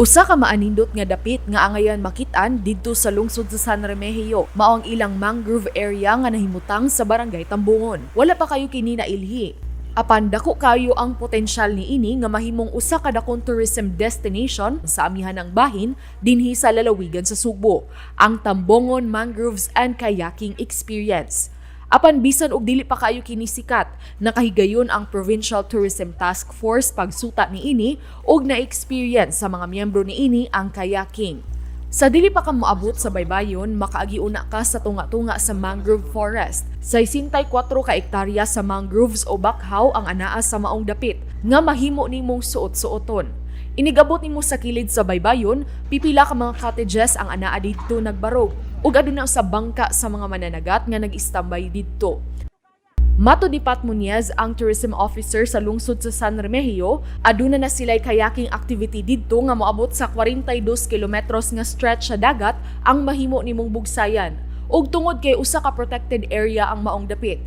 Usa ka maanindot nga dapit nga angayan makit-an didto sa lungsod sa San Remigio, mao ang ilang mangrove area nga nahimutang sa Barangay Tambungon. Wala pa kayo kini nailhi. Apan dako kayo ang potensyal niini nga mahimong usa ka dakong tourism destination sa amihanang bahin dinhi sa lalawigan sa Sugbo, ang Tambongon Mangroves and Kayaking Experience. Apan bisan og dili pa kayo kini sikat, nakahigayon ang Provincial Tourism Task Force pagsuta niini og na-experience sa mga miyembro niini ang kayaking. Sa dili pa ka moabot sa baybayon, makaagiuna ka sa tunga-tunga sa mangrove forest. 64 ka ektarya sa mangroves o bakhaw ang anaa sa maong dapit nga mahimo nimong suot-suoton. Inigabot nimo sa kilid sa baybayon, pipila ka mga cottages ang anaa didto nagbarog ug aduna sa bangka sa mga mananagat nga nag-istambay didto. Matud ni Pat Muñez, ang tourism officer sa lungsod sa San Remigio, aduna na sila'y kayaking activity didto nga moabot sa 42 kilometros nga stretch sa dagat ang mahimo nimong bugsayan. Ug tungod kay usa ka protected area ang maong dapit,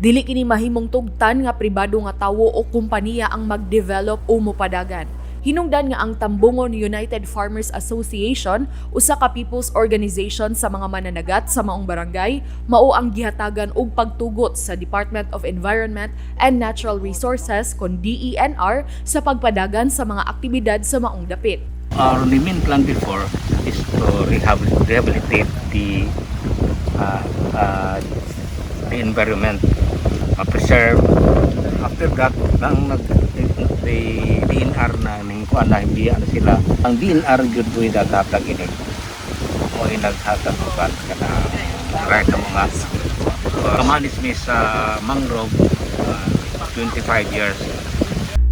dili kini mahimong tugtan nga pribado nga tawo o kompanya ang mag-develop o mopadagan. Hinungdan nga ang Tambungon United Farmers Association, usa ka people's organization sa mga mananagat sa maong barangay, mao ang gihatagan og pagtugot sa Department of Environment and Natural Resources kon DENR sa pagpadagan sa mga aktibidad sa maong dapit. Our main plan before is to rehabilitate the environment, preserve. After that, nang nag the DENR na ning kuan na biya na sila. Ang DENR gyud po naghatag ini. Mo naghatag og kuan kana right sa mga manage mi sa mangrove 25 years.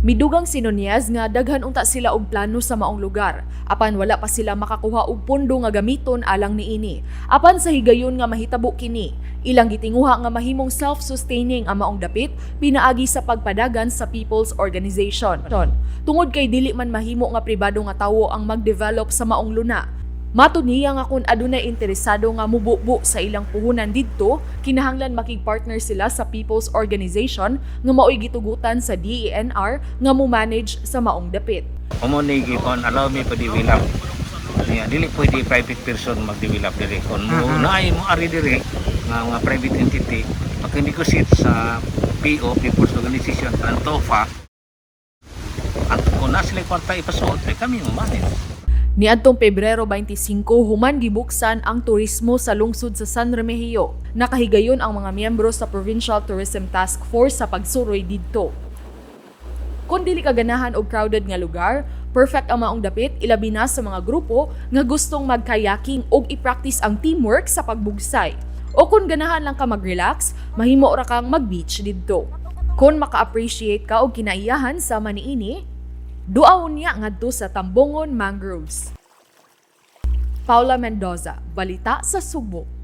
Midugang si Nunez nga daghan unta sila og plano sa maong lugar apan wala pa sila makakuha og pondo nga gamiton alang niini. Apan sa higayon nga mahitabo kini, ilang gitinguha nga mahimong self-sustaining ang maong dapit pinaagi sa pagpadagan sa People's Organization. Tungod kay dili man mahimo nga pribado nga tawo ang mag-develop sa maong luna, matud niya nga kung adunay interesado nga mububo sa ilang puhunan didto, kinahanglan makig-partner sila sa People's Organization nga mao'y gitugutan sa DENR nga mo-manage sa maong dapit. Amo ni gikon allow me pa develop. Niya dili pwede private person mag-develop diri. Kung mo naay mo ari diri nga mga private entity, maki-negotiate sa PO, People's Organization, ang TOFA. At kung na sila kwarta ipasuot, ay kami mo manage. Niadtong Pebrero 25, human gibuksan ang turismo sa lungsod sa San Remigio. Nakahigayon ang mga miyembro sa Provincial Tourism Task Force sa pagsuroy didto. Kung dili ka ganahan og crowded nga lugar, perfect ang maong dapit, ilabi na sa mga grupo nga gustong magkayaking og i-practice ang teamwork sa pagbugsay. O kung ganahan lang ka mag-relax, mahimo ra kang mag-beach didto. Kung maka-appreciate ka og kinaiyahan sama niini, duaw niya ngadto sa Tambongon Mangroves. Paula Mendoza, Balita sa Sugbo.